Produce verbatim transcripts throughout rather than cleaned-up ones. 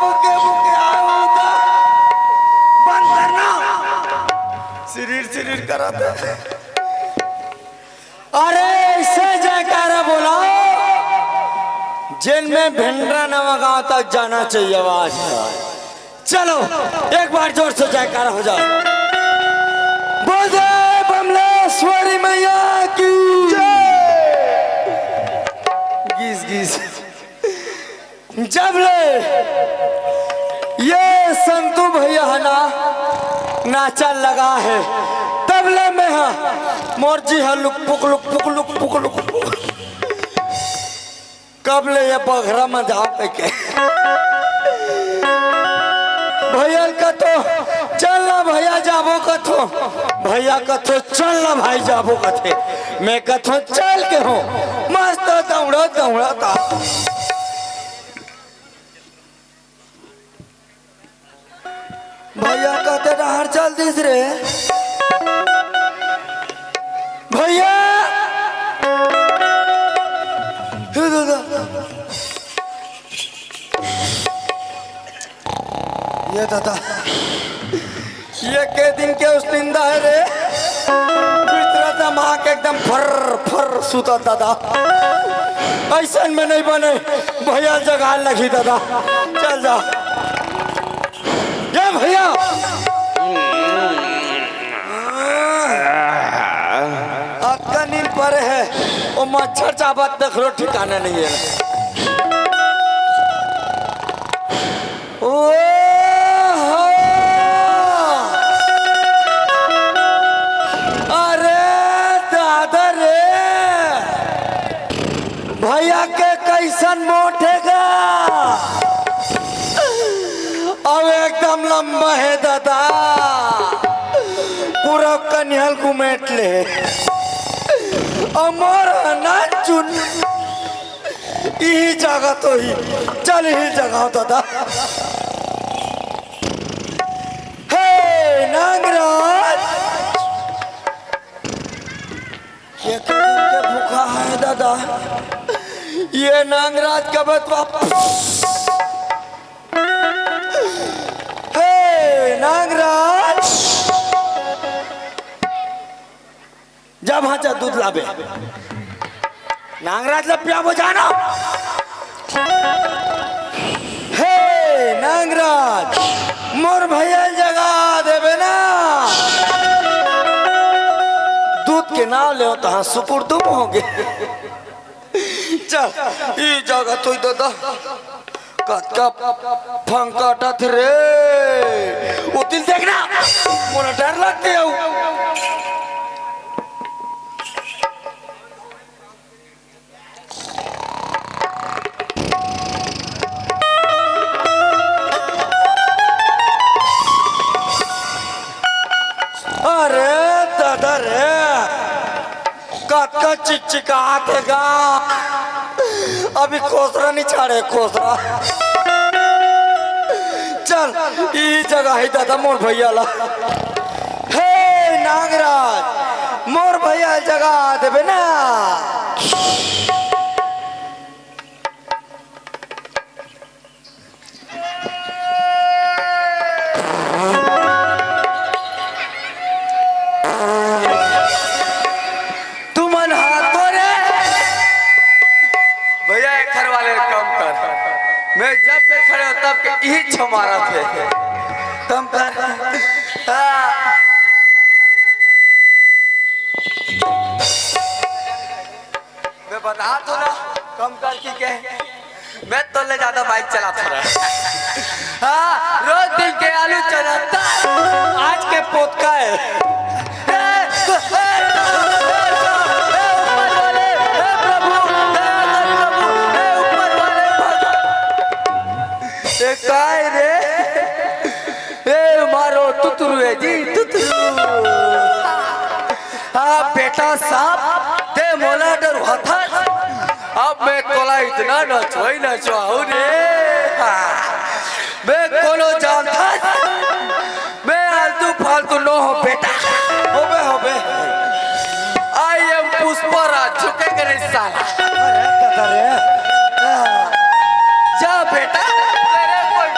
ओके, ओके, आओ उधर। बंद करना। सिरिर, सिरिर करत हे। अरे, ऐसे जयकारा बोलाओ, जेन में भिंडरा नवा गांव तक जाना चाहिए आवाज। चलो, एक बार जोर से जयकारा हो जाए। बोल दे बमलेश्वरी मैया की। गीस, गीस। जब ले ये संतू भैया ह ना नाचा लगा हे, तब ले मैं हा मोर जी ह लुक पुक, लुक पुक, लुक पुक, लुक पुक। कब ले ये बघरा में जाओ कहिके। भैया कथो, "चल ना भैया जाबो," कथो। भैया कथो, "चल ना भाई जाबो," कथे। मैं कथो, "चल के हो।" मस्त दौड़ा दौड़ा था। भैया कते डहर चल दिस रे भैया। हे दादा, ये दादा, ये के दिन के उसनिंदा हे रे। बिस्तरा जमा के एकदम फर फर सुता दादा। अइसन में नहीं बने, भैया जगा लगी दादा। चल जा। ये भैया, अतका नींद परे हे, वो मच्छर चाबत देख लो, ठिकाना नहीं हे। ओ हो! अरे दादा रे, भैया के कइसन मोठे गा। अउ एकदम लंबा हे दादा, पूरा कनिहल गुमेट ले। अमर नाचुन। इही जगह तो ही, चल इही जगह दादा। हे नांगराज, ये के दिन के भूखा हे दादा। ये नांगराज कब वापस? हे नांगराज, जा भांचा दूध लाबे। नांगराज ला पियाबो जाना। हे नांगराज, मोर भैया जगा देबे ना। दूध के नाव ले तहां सुकुर तुम होगे। चल, ई जगह तो दादा। कतका फंकाटत रे। ओ दिन देखना, मोला डर लगथे अउ। अरे दादा रे, कतका चिकचिकात हे गा। अभी खोसरा नहीं छाड़े, खोसरा। चल, ई जगह हे दादा मोर भैया ला। हे नागराज, मोर भैया जगा देबे ना। तुमन हाथों रे। भैया, एखर वाले कम कर। मैं जब के खड़े हो, तब के इही छमारा थे। कम कर। हाँ। मैं बता तो ना, कम कर की कहे। मैं तो ले ज्यादा बाइक चलात हंव। हाँ, रोज दिन के आलू चना दाल। आज के पोतका हे। ए, ए, ए, ए, ऊपर वाले, ए प्रभु, दया कर प्रभु, ए ऊपर वाले, भगवान। ए काय रे? ए मारो तुतरू हे जी, तुतरू। हाँ बेटा साहब, ते मोला डरवाथस। अब मैं तोला इतना नचवाई नचवाहूँ रे। हाँ। मैं कोनो जानथस। मैं आलतू फालतू नो हो बेटा। होबे, होबे। I am पुष्पराज, झुकेगा नहीं साला। अरे दादा रे। हाँ। जा बेटा, तेरे कोई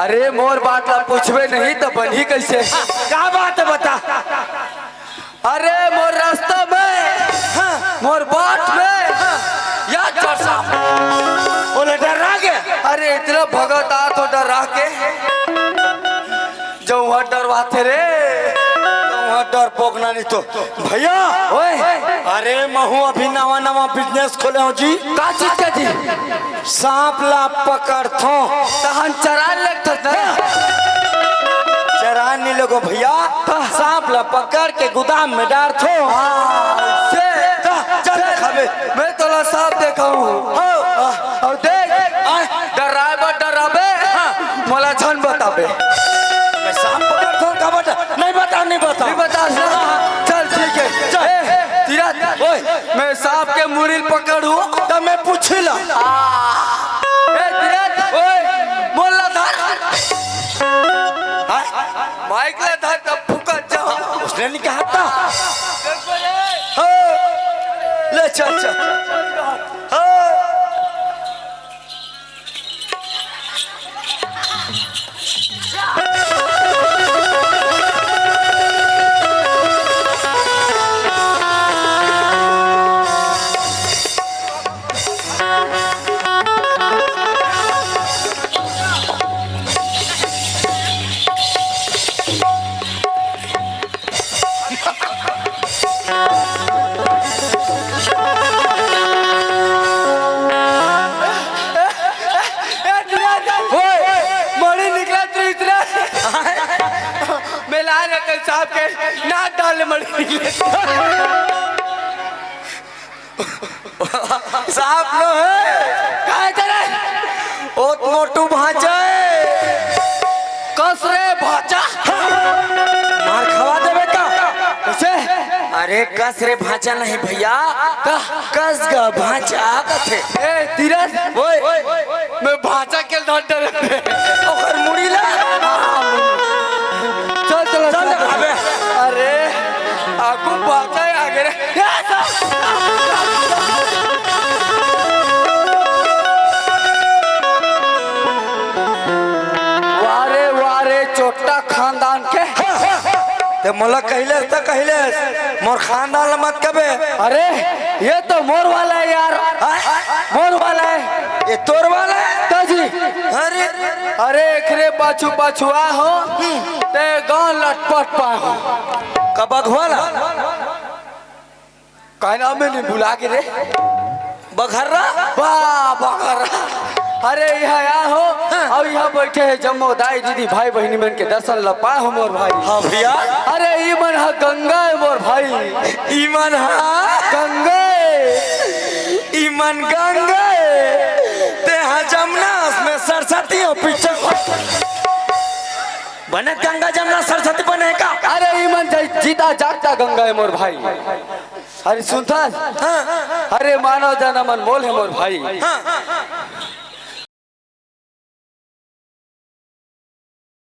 अरे, मोर बात ला पूछबे नहीं त बनही कइसे? का बात हे, बता। अरे, मोर रास्ता में, हाँ। मोर बाट में, हाँ। या चोर सांप। ओला डर्रा गे? अरे, इतना भगत आत हो डर्रा के। जो वहाँ डरवाथे रे, जो वहाँ डरपोकना नहीं तो। भैया, ओए। अरे, महूँ अभी नवा नवा business खोले हँव जी। का चीज के जी? सांप ला पकड़थों। तहन चरान लेगथस ना? चरान नहीं लेगों भैया, हाँ। सांप ला पकड़ के गोदाम में डारथों। हाँ, से। जा, चल, चल। खाबे। मैं तोला सांप देखाहूँ। हाँ। हाँ, अउ देख, आय। डराय बर डराबे, हाँ। मोला झन बताबे। मैं सांप पकड़थों, का बता? नहीं बता, नहीं बता। नहीं बता, सुन। चल, ठीक है। चल। ए, तीरथ, ओए। मैं सांप के मुड़ी ल पकड़हूँ। त मैं पूछी ला। ए, धीरज, ओए, मोला धर। हाँ? माइक ला धर, तब फुकत जाओ। उसने नहीं कहा था। हाँ। ले, चल, चल। हाँ। ए, धीरज, ओए, मणि निकलत रहिस रे। मैं लाय रहेंव तेन सांप के नाक डाल ले मणि निकले। सांप नो हे। काय करे? ओ मोटू भांचा हे। कस रे भांचा। मार खवा देबे का? कइसे? अरे कस रे भांचा नहीं भैया। का? कस गा भांचा कथे। ए, तीरथ। ओए। मैं भांचा के धर डरे। ओकर मुड़ी ला। चल, चल, चल, चल। अबे। अरे, आगू भांचा हे आगे रे। ए, चल। वाह रे, वाह रे, चोट्टा खानदान के। ते मोला कहिलेस त कहिलेस, मोर खानदान ल मत कबे। अरे, ये तो मोर वाला है यार। हाँ? मोर वाला है। ये तोर वाला है? तो जी। अरे। अरे, एकरे पाछू पाछू आ हो, ते गांव लटपट पाए हो। का बघवा ला? का नाम हे, नहीं भुला गे रे? बघर्रा? वाह, बघर्रा। अरे, इहाँ आ हो, हाँ। अउ इहाँ बइठे हे जम्मो दाई, दीदी, भाई, बहिनी मन के दर्शन ल पाए हो मोर भाई। हाँ भैया। अरे, ई मन ह गंगा हे मोर भाई। ई मन ह? गंगा हे। ई मन गंगा हे। ते ह जमुना, उसमें सरस्वती हो पीछे। बने गंगा, जमुना, सरस्वती बने का? अरे, ई मन जय जीता जागता गंगा हे मोर भाई। अरे सुनथस? हाँ। अरे मानव जनम अनमोल हे मोर भाई। हाँ।